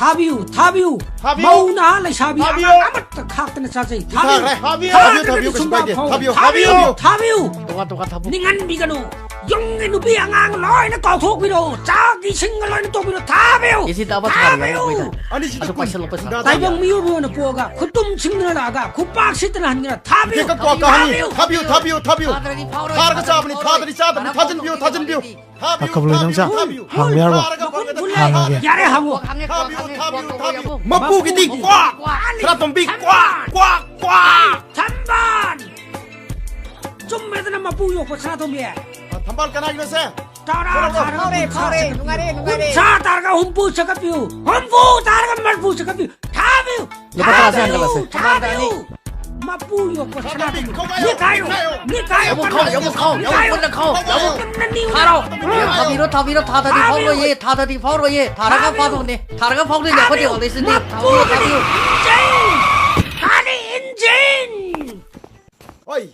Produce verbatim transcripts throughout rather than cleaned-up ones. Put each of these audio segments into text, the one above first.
ꯊꯥꯕꯤꯌꯨ, ꯊꯥꯕꯤꯌꯨ꯫ ꯊꯥꯕꯤꯌꯨ꯫ ꯃꯧ ꯅꯍꯥ ꯂꯩꯁꯥꯕꯤ ꯊꯥꯕꯤꯌꯨ꯫ ꯑꯉꯥꯡ ꯑꯃꯠꯇ ꯈꯥꯛꯇꯅ ꯆꯥꯖꯩ꯫ ꯊꯥꯕꯤꯌꯨ꯫ ꯊꯥꯈ꯭ꯔꯦ꯫ ꯊꯥꯕꯤꯌꯨ, ꯊꯥꯕꯤꯌꯨ, ꯊꯥꯕꯤꯌꯨ, ꯊꯥꯕꯤꯌꯨ, ꯊꯥꯕꯤꯌꯨ꯫ ꯊꯥꯕꯤꯌꯨ꯫ ꯊꯥꯕꯤꯌꯨ꯫ ꯇꯣꯉꯥꯟ ꯇꯣꯉꯥꯟ ꯊꯝꯃꯨ꯫ ꯅꯤꯡꯍꯟꯕꯤꯒꯅꯨ꯫ ꯌꯨꯝꯒꯤ ꯅꯨꯄꯤ ꯑꯉꯥꯡ ꯂꯣꯏꯅ ꯀꯥꯎꯊꯣꯛꯄꯤꯔꯣ꯫ ꯆꯥꯛ ꯏꯁꯤꯡꯒ ꯂꯣꯏꯅ ꯇꯣꯛꯄꯤꯔꯣ꯫ ꯊꯥꯕꯤꯌꯨ꯫ ꯑꯦꯁꯤ ꯇꯥꯕ ꯊꯥꯔꯤꯕ ꯊꯥꯕꯤꯌꯨ꯫ ꯑꯩꯈꯣꯏꯗ꯫ ꯑꯅꯤꯁꯤꯗꯤ ꯑꯁꯨꯛ ꯄꯥꯏꯁꯜꯂꯛꯄꯁꯤ꯫ ꯇꯥꯏꯕꯪ ꯃꯤꯑꯣꯏꯕ ꯑꯣꯏꯅ ꯄꯣꯛꯑꯒ ꯈꯨꯇꯨꯝ ꯁꯤꯡꯗꯅ ꯂꯥꯛꯑꯒ ꯈꯨꯄꯥꯛ ꯁꯤꯠꯇꯅ ꯍꯟꯒꯦꯔꯥ? ꯊꯥꯕꯤꯌꯨ꯫ ꯇꯤꯀꯦꯠ ꯀꯛꯄ ꯀꯥꯍꯅꯤ꯫ ꯊꯥꯕꯤꯌꯨ꯫ ꯊꯥꯕꯤꯌꯨ, ꯊꯥꯕꯤꯌꯨ, ꯊꯥꯕꯤꯌꯨ꯫ ꯊꯥꯗ꯭ꯔꯗꯤ ꯐꯥꯎꯔꯣꯏ꯫ ꯊꯥꯔꯒ ꯆꯥꯕꯅꯤ꯫ ꯊꯥꯗ꯭ꯔꯗꯤ ꯆꯥꯗꯕꯅꯤ꯫ ꯊꯥꯖꯤꯟꯕꯤꯌꯨ, ꯊꯥꯖꯤꯟꯕꯤꯌꯨ꯫ ꯊꯥꯕꯤꯌꯨ, ꯊꯥꯕꯤꯌꯨ, ꯊꯥꯕꯤꯌꯨ꯫ ꯍꯥꯡꯕ ꯌꯥꯔꯕꯣ? ꯊꯥꯔꯒ ꯐꯪꯒꯅꯤ꯫ ꯍꯥꯡꯉꯒꯦ꯫ ꯌꯥꯔꯦ, ꯍꯥꯡꯉꯣ꯫ ꯍꯥꯡꯉꯦ, ꯊꯥꯕꯤꯌꯨ, ꯍꯥꯡꯉꯦ, ꯊꯥꯕꯤꯌꯨ, ꯍꯥꯡꯉꯦ, ꯊꯥꯕꯤꯌꯨ꯫ ꯍꯥꯡꯉꯦ꯫ ꯃꯄꯨꯒꯤꯗꯤ ꯀ꯭ꯋꯥꯛ! ꯁꯅꯥꯇꯣꯝꯕꯤ ꯀ꯭ꯋꯥꯛ! ꯀ꯭ꯋꯥꯛ! ꯀ꯭ꯋꯥꯛ! ꯊꯝꯕꯥꯜ! ꯆꯨꯝꯃꯦꯗꯅ ꯃꯄꯨ ꯌꯣꯛꯄ ꯁꯅꯥꯇꯣꯝꯕꯤ꯫ ꯊꯝꯕꯥꯜ ꯀꯅꯥꯒꯤꯅꯣ ꯁꯦ? ꯇꯔꯥ ꯊꯣꯛꯂꯛꯑꯣ꯫ ꯇꯥꯔꯒ ꯐꯥꯎꯔꯦ, ꯀꯨꯟꯊ꯭ꯔꯥ ꯐꯥꯎꯔꯦ, ꯆꯠꯀꯠꯄꯤꯌꯨ꯫ ꯅꯨꯡꯉꯥꯏꯔꯦ, ꯅꯨꯡꯉꯥꯏꯔꯦ꯫ ꯀꯨꯟꯊ꯭ꯔꯥ ꯇꯥꯔꯒ ꯍꯨꯝꯐꯨ ꯆꯠꯀꯠꯄꯤꯌꯨ꯫ ꯍꯨꯝꯐꯨ ꯇꯥꯔꯒ ꯃꯔꯤꯐꯨ ꯆꯠꯀꯠꯄꯤꯌꯨ꯫ ꯊꯥꯕꯤꯌꯨ! ꯂꯨꯄꯥ ꯇꯔꯥ ꯊꯥꯕꯤꯌꯨ! ꯁꯦ ꯍꯟꯒꯠꯂꯁꯦ꯫ ꯊꯥꯕꯤꯌꯨ! ꯃꯄꯨ ꯌꯣꯛꯄ ꯁꯅꯥꯇꯣꯝꯕꯤ꯫ ꯅꯤꯛꯈꯥꯏꯌꯣ! ꯅꯤꯛꯈꯥꯏꯌꯣ! ꯌꯥꯝꯕꯨꯡ ꯈꯥꯎ, ꯌꯥꯝꯕꯨꯡ ꯈꯥꯎ, ꯌꯥꯝꯕꯨꯡ ꯄꯨꯟꯅ ꯈꯥꯎ, ꯌꯥꯝꯕꯨꯡ꯫ ꯊꯥꯔꯣ! ꯊꯥꯕꯤꯔꯣ, ꯊꯥꯕꯤꯔꯣ, ꯊꯥꯗꯗꯤ ꯐꯥꯎꯔꯣꯏꯌꯦ, ꯊꯥꯗꯗꯤ ꯐꯥꯎꯔꯣꯏꯌꯦ, ꯊꯥꯔꯒ ꯊꯥꯕꯤꯌꯨ! ꯐꯥꯗꯧꯅꯦ, ꯊꯥꯔꯒ ꯐꯥꯎꯗꯣꯏꯅꯦ, ꯑꯩꯈꯣꯏꯗꯤ ꯊꯥꯕꯤꯌꯨ! ꯑꯣꯜꯂꯤꯁꯤꯗꯤ꯫ ꯊꯥꯕꯤꯌꯨ, ꯃꯄꯨꯒꯤ ꯊꯥꯕꯤꯌꯨ! ꯏꯟꯖꯤꯟ! ꯊꯥꯔꯤ ꯏꯟꯖꯤꯟ! ꯍꯣꯏ!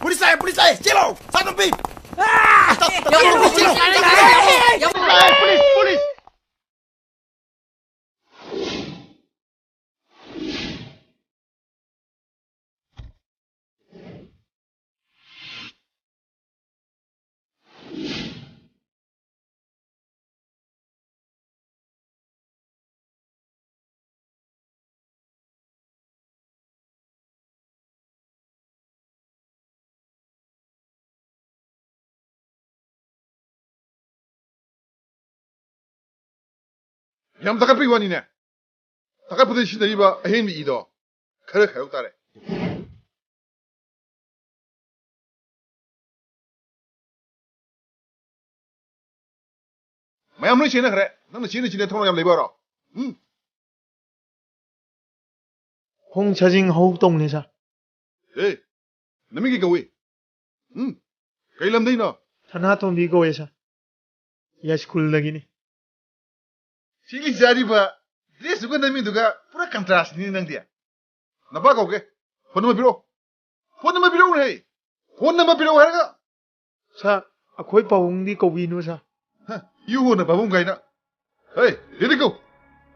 ꯄꯨꯂꯤꯁ ꯂꯥꯛꯑꯦ, ꯄꯨꯂꯤꯁ ꯂꯥꯛꯑꯦ! ꯆꯦꯜꯂꯣ! ꯁꯅꯥꯇꯣꯝꯕꯤ! ꯑꯥ! ꯆꯦꯜꯂꯣ! ꯌꯥꯝꯕꯨꯡ ꯆꯦꯜꯂꯣ! ꯄꯨꯂꯤꯁ ꯂꯥꯛꯑꯦ! ꯌꯥꯝꯕꯨꯡ ꯂꯥꯛꯑꯦ! ꯄꯨꯂꯤꯁ! ꯄꯨꯂꯤꯁ! ꯌꯥꯝ ꯊꯥꯒꯠꯄꯒꯤ ꯋꯥꯅꯤꯅꯦ꯫ ꯊꯥꯒꯠꯄꯗ ꯁꯤꯖꯤꯟꯅꯔꯤꯕ ꯑꯍꯦꯟꯕ ꯏꯗꯣ ꯈꯔ ꯈꯥꯏꯗꯣꯛ ꯇꯥꯔꯦ꯫ ꯃꯌꯥꯝ ꯂꯣꯏ ꯆꯦꯟꯅꯈ꯭ꯔꯦ꯫ ꯅꯪꯅ ꯆꯦꯟꯅ ꯆꯦꯟꯅ ꯊꯧꯅ ꯌꯥꯝ ꯂꯩꯕ ꯑꯣꯏꯔꯣ? ꯎꯝ? ꯍꯣꯡ ꯁꯥꯖꯤꯡ ꯍꯧ ꯇꯧꯅꯤ, ꯁꯥꯔ꯫ ꯑꯦ, ꯅꯃꯤꯡ ꯀꯩ ꯀꯧꯏ? ꯎꯝ? ꯀꯩ ꯂꯝꯗꯩꯅꯣ? ꯁꯅꯥꯇꯣꯝꯕꯤ ꯀꯧꯋꯦ, ꯁꯥꯔ꯫ ꯌꯥꯏꯁ꯭ꯀꯨꯜꯗꯒꯤꯅꯤ꯫ ꯁꯤꯒꯤ ꯆꯥꯔꯤꯕ ꯗ꯭ꯔꯦꯁꯇꯨꯒ ꯅꯃꯤꯡꯗꯨꯒ ꯄꯨꯔꯥ ꯀꯟꯇ꯭ꯔꯥꯁꯅꯤꯅꯦ ꯅꯪꯗꯤ꯫ ꯅꯄꯥ ꯀꯧꯒꯦ꯫ ꯐꯣꯟ ꯅꯝꯕꯔ ꯄꯤꯔꯛꯑꯣ꯫ ꯐꯣꯟ ꯅꯝꯕꯔ ꯄꯤꯔꯛꯎꯅꯦ꯫ ꯐꯣꯟ ꯅꯝꯕꯔ ꯄꯤꯔꯛꯑꯣ ꯍꯥꯏꯔꯒ꯫ ꯁꯥꯔ, ꯑꯩꯈꯣꯏ ꯄꯥꯕꯨꯡꯗꯤ ꯀꯧꯕꯤꯅꯨ, ꯁꯥꯔ꯫ ꯍ, ꯌꯨ ꯍꯣꯟꯅ ꯄꯥꯕꯨꯡ ꯀꯥꯏꯅ꯫ ꯍꯩ, ꯔꯦꯗꯤ ꯒꯣ꯫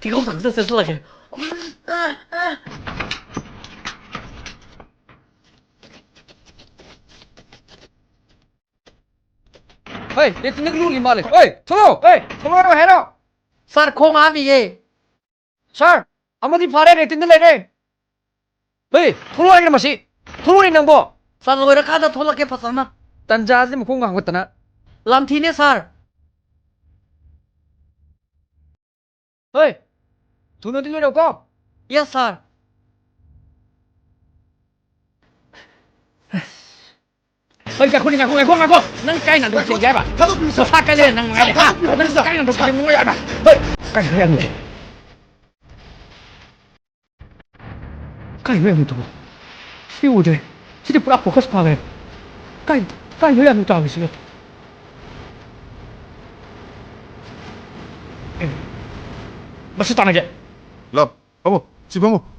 ꯊꯤꯒꯧ ꯊꯥꯡꯖ ꯆꯠꯁꯤꯜꯂꯒꯦ꯫ ꯍꯣꯏ, ꯂꯦꯇ꯭ꯔꯤꯟꯗ ꯂꯨꯔꯤ ꯃꯥꯜꯂꯦ꯫ ꯍꯣꯏ, ꯊꯣꯛꯂꯛꯑꯣ꯫ ꯍꯣꯏ, ꯊꯣꯛꯂꯛꯑꯣ ꯍꯥꯏꯔꯣ꯫ ꯁꯥꯔ, ꯈꯣꯡ ꯍꯥꯝꯃꯤꯌꯦ꯫ ꯁꯥꯔ, ꯑꯃꯗꯤ ꯐꯥꯔꯦ, ꯂꯦꯇ꯭ꯔꯤꯟꯗ ꯂꯩꯔꯦ꯫ ꯍꯣꯏ, ꯊꯣꯛꯂꯛꯑꯣ ꯍꯥꯏꯔ ꯃꯁꯤ꯫ ꯊꯣꯛꯂꯛꯑꯣ ꯅꯪꯕꯣ꯫ ꯁꯥꯔ, ꯂꯣꯏꯔꯀꯥꯟꯗ ꯊꯣꯛꯂꯛꯀꯦ ꯐꯖꯅ꯫ ꯇꯟꯖꯥꯁꯤꯗ ꯃꯈꯣꯡ ꯉꯥꯡꯈꯠꯇꯅ꯫ ꯂꯥꯝꯊꯤꯅꯦ ꯁꯥꯔ꯫ ꯍꯣꯏ, ꯊꯨꯅꯗꯤ ꯂꯣꯏꯔꯛꯎꯀꯣ꯫ ꯌꯦꯁ ꯁꯥꯔ꯫ ꯍꯣꯏ, ꯉꯥꯏꯈꯣ, ꯉꯥꯏꯈꯣ, ꯉꯥꯏꯈꯣ, ꯉꯥꯏꯈꯣ꯫ ꯅꯪ ꯀꯥꯏ ꯅꯥꯟꯊꯣꯛ ꯆꯦꯟꯒꯦ ꯍꯥꯏꯕ? ꯊꯥꯗꯣꯛꯄꯤꯌꯨ ꯁꯥꯔ꯫ ꯁꯥ ꯀꯥꯏ ꯂꯩꯔꯦ ꯅꯪ ꯃꯉꯥꯏꯔꯦ, ꯍꯥ? ꯊꯥꯗꯣꯛꯄꯤꯌꯨ ꯅꯪ ꯁꯥꯔ꯫ ꯀꯥꯏ ꯅꯥꯟꯊꯣꯛ ꯆꯦꯟꯒꯦ ꯍꯥꯏꯕ? ꯍꯣꯏ, ꯀꯥꯏ ꯂꯩꯔꯦ? ꯀꯥꯏ ꯂꯩꯔꯝꯃꯤꯗꯨꯕꯣ? ꯁꯤ ꯎꯗ꯭ꯔꯦ꯫ ꯁꯤꯗꯤ ꯄꯨꯔꯥ ꯐꯣꯀꯁ ꯐꯥꯈ꯭ꯔꯦ꯫ ꯀꯥꯏ, ꯀꯥꯏ ꯂꯩꯔꯝꯃꯤ ꯇꯥꯔꯤꯁꯤꯒ? ꯑꯦ, ꯃꯁꯤ ꯇꯥꯟꯅꯒꯦ꯫ ꯂꯥꯎ, ꯐꯝꯃꯣ꯫ ꯁꯤ ꯐꯝꯃꯣ꯫